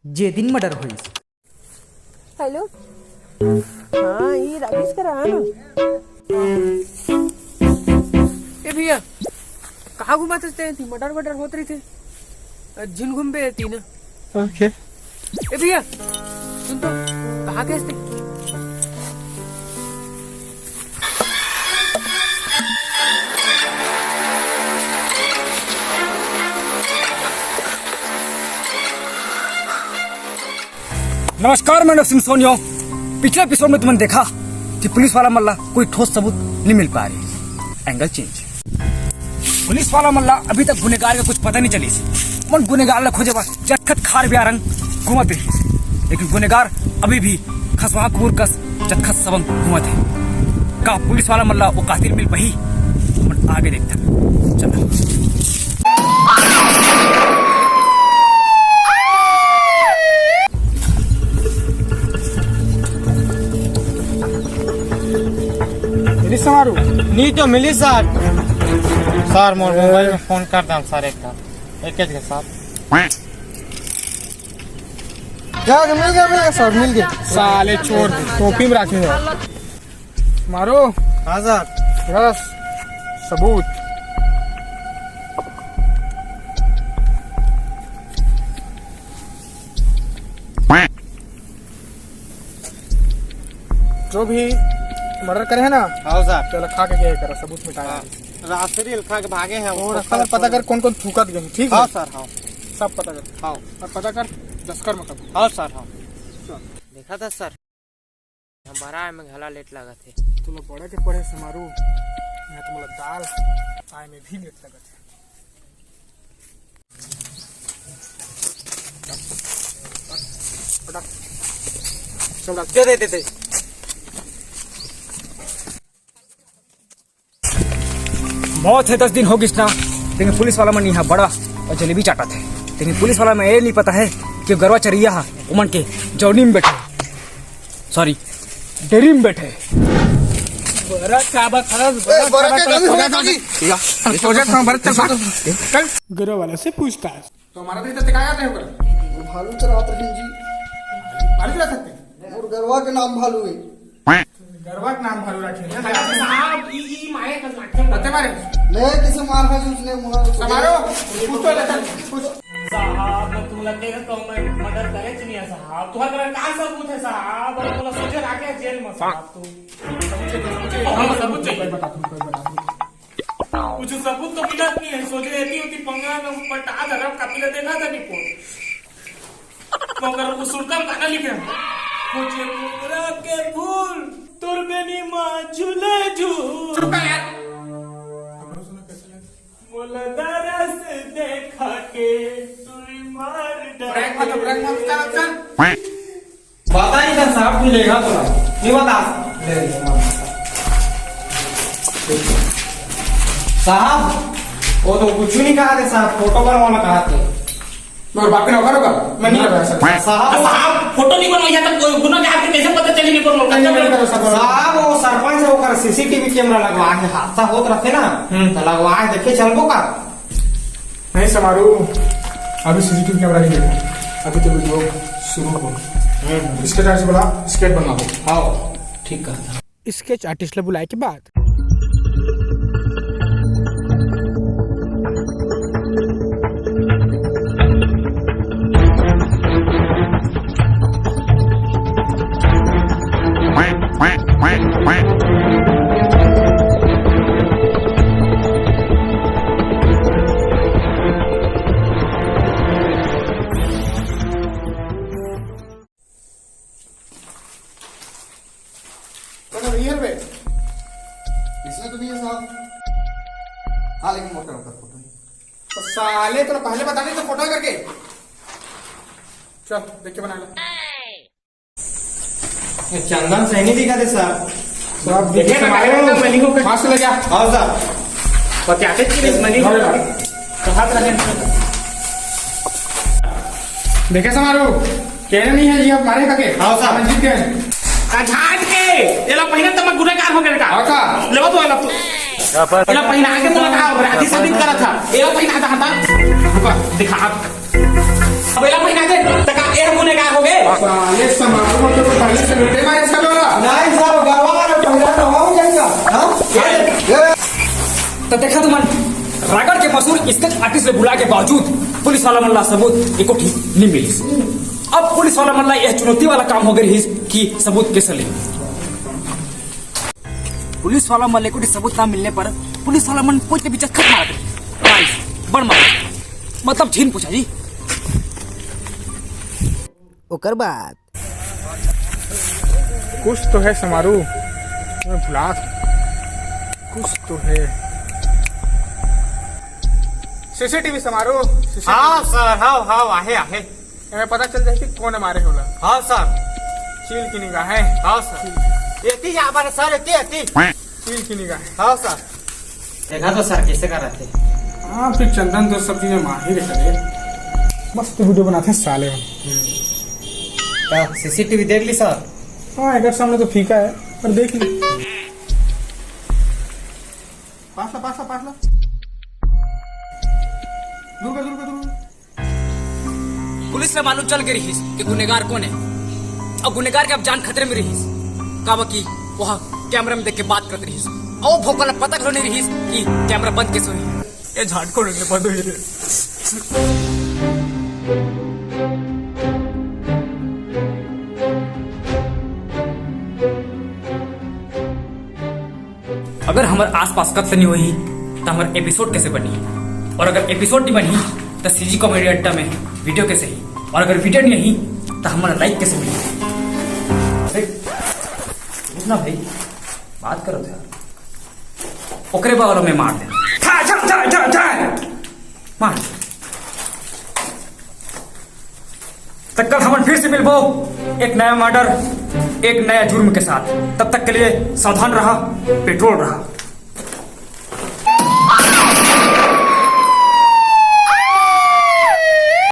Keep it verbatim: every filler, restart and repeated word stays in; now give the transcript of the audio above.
जे दिन मर्डर होइस। हेलो। हाँ, ये राकेश करा ना। ए भैया, कहाँ घुमात रहिथे? मर्डर वर्डर होत रहिथे, झिन घूमबे तीन। ओके। ए भैया, सुन तो, कहाँ गए थे? नमस्कार, मैं नसीम सोनियो। पिछले एपिसोड में तुमन देखा कि पुलिस वाला मन ला कोई ठोस सबूत नहीं मिल पा रही। Angle change. पुलिस वाला मन ला अभी तक गुनेगार के कुछ पता नहीं चलिस। मन गुनेगार ला खोजे बर जतखत खार बियारंग घूमत रहिस, लेकिन गुनेगार अभी भी खसवा कुकुर कस जतखत सबंग घूमत हे। का पुलिस वाला मन ला वो कातिल मिल पाही? हमन आगे देखथन। चला। मिलिस समारू? नी तो मिलिस सर। सर, मोर मोबाइल में फोन कर दन सर, एक बार। एक, एक सर। क्या, मिल गया, मिल गया सर, मिल गया। साले चोर, टोपी में रखे हो। मारो। हाँ सर। यस, सबूत। जो भी मर्डर करे है ना, हाँ सर। चलो खा के गए करा, सबूत मिटाया। हाँ। रात्रि खा के भागे हैं। और उसको अच्छा पता कर कौन कौन थूकत गए, ठीक है? हाँ सर, हाँ। सब पता कर। हाँ। और पता कर दस्कर में कब। हाँ सर, हाँ। देखा था सर, हम बड़ा में घला लेट लागत हे। तू लोग बड़े के पड़े समारू, यहाँ तो मोला दाल आए में भी लेट लागत हे। दे, दे, दे, दे। मौत हे दस दिन हो गिस ना, लेकिन पुलिस वाला मन यहाँ बड़ा और जलेबी चाटत हे। लेकिन पुलिस वाला मन ये नहीं पता हे कि गरवा चरिया हा उमन के जौनी में बैठे, सॉरी, डेरी में बैठे। बड़ा चाबा खरस, ए, बड़ा बड़ा चाबा के खरस, कमी हो गया, बड़ा काकी। या, सोचा था, बड़ा चाबा। चल। गरवा वाला से पूछताछ। तो हमारा तो इधर टिकाया नहीं होगा। वो भालू चरावत रहिन जी। भालू चरा सकते हैं? मोर गरवा के नाम भालू है। गरवा के नाम भालू रखे हैं। साहब, ई, ई मारे का नाटक। पते मारे? मैं किसे मार खा जी उसने मुहा समारो, कुछ तो लेता, कुछ। साहब, मैं तू लगे तो मैं मर्डर करे च नहीं है साहब। तुम्हारे तरह का सबूत है साहब? और बोला सोचे रखे जेल में साहब तू। सबूत चाहिए, सबूत चाहिए। हाँ, सबूत चाहिए। कोई बता दूँ, कोई बता दूँ। कुछ सबूत तो मिलत नहीं है, सोचे रहती होती पंगा में ऊपर टाल धरम कापी ले देखा था नहीं फोन। मगर वो सुरता में गाना लिखे। मुझे मोगरा के फूल, तोर बेनी माँ झूले झूल। चुप कर यार। मोला दरस देखा के तुरी मार डाले। प्रैंक मत, प्रैंक मत कर, चल। पता नहीं था साहब, तू लेगा तो नहीं बता। ले, ले, मत बता। साहब, वो तो कुछ नहीं कहा थे साहब, फोटो बनवाना कहा थे। मगर बाप के नौकर होगा, मैं नहीं करवा सकता। साहब, साहब, फोटो नहीं बनवाया तो कोई गुना के आपके कैसे पता चली नहीं बनवा? नहीं, नहीं, नहीं, नहीं, साहब। साहब, वो सरपंच है, ओकर सीसीटीवी कैमरा लगवा है, हादसा होत रहते ना, हम्म। तो लगवा है, देखिए, चलबो का? नहीं समारू, अभी सीसीटीवी कैमरा नहीं देखा, अभी तो वीडियो शुरू हो। हम्म। इसके टाइम से बोला, स्केच बनवाओ। हाँ, ठीक कहा था। स्केच आर्टिस्ट ला बुलाए के बाद। कौन है भैया बे? इसमें तो नहीं है साहब। हाँ, लेकिन मोटा मोटा फोटो है। तो साले, तो पहले बता नहीं तो फोटो करके। चल, देख के बना ले। ये चंदन सही नहीं दिखा दे साहब। साहब, देखिए ना, हमारे को तो मनी को मास्क ले जा। हाँ साहब। और क्या थे कि मनी को हाँ, हाँ। तो हाथ रखे। देखे समारू, कहने नहीं है ये हमारे का के? हाँ साहब। जीत गए। अझाट के, एला पहिना त मैं गुनाहगार हो गया का? हाँ का? लेवा तो एला तू। एला पहिना के मुलाकात हो रहा, आधी शादी करा था। एला पहिना था, हटा। रुका, दिखा। अब एला पहिना दे, त का ए आर्टिस्ट ले बुलाए के बावजूद पुलिस वाला मन ला सबूत एको ठीक नहीं मिलिस। अब पुलिस वाला मन ला यह चुनौती वाला काम हो गए रहिस कि सबूत कैसे ले। पुलिस वाला मन ला एको ठीक सबूत ना मिलने पर पुलिस वाला मन पूछ के पीछे खत मार दे। नाइस, बड़ मार। मतलब छीन पूछा जी। ओकर बाद कुछ तो है समारू, मैं भुला कुछ तो है। CCTV Samaru, CCTV. हाँ सर, हाँ, हाँ, आहे, आहे। एमे पता चल जाए कि कोन मारे होला। हाँ सर। चील की निगाह है। हाँ सर। एती जा बारे सर, एती, एती। चील की निगाह है। हाँ सर। देखा तो सर, कैसे कर रहे थे? हाँ, फिर चंदन तो सब चीजें माहिर है रे। मस्त वीडियो बनाते हैं साले मन। तो सीसीटीवी देख ली सर? हाँ, एक सामने तो फीका है, पर देख ली। पास ला, पास ला, पास ला। दूर कर, दूर कर, दूर कर। पुलिस ला मालूम चल गे रिहिस कि गुनेगार कोन हे, अउ गुनेगार के अब जान खतरे में रिहिस, काबर कि वह कैमरा में देख के बात करत रिहिस, अउ भोकल ला पता घलो नहीं रिहिस कि कैमरा बंद कैसे होही। ये झाट कोन हे, बंद होही रे। अगर हमर आसपास कत्ल नहीं होही, तो हमर एपिसोड कैसे बनही? और अगर एपिसोड नहीं बनही, तो सीजी कॉमेडी अड्डा में वीडियो कैसे ही? और अगर वीडियो नहीं ही, तो हमर लाइक कैसे मिली? अरे, रुक ना भाई, बात करो तो यार। ओकरे बगल में मार दे। ठा, ठा, ठा, ठा, ठा। मार। त कल हमन फिर से मिलबो एक नया मर्डर, एक नया जुर्म के साथ। तब तक के लिए सावधान रहा, पेट्रोल रहा।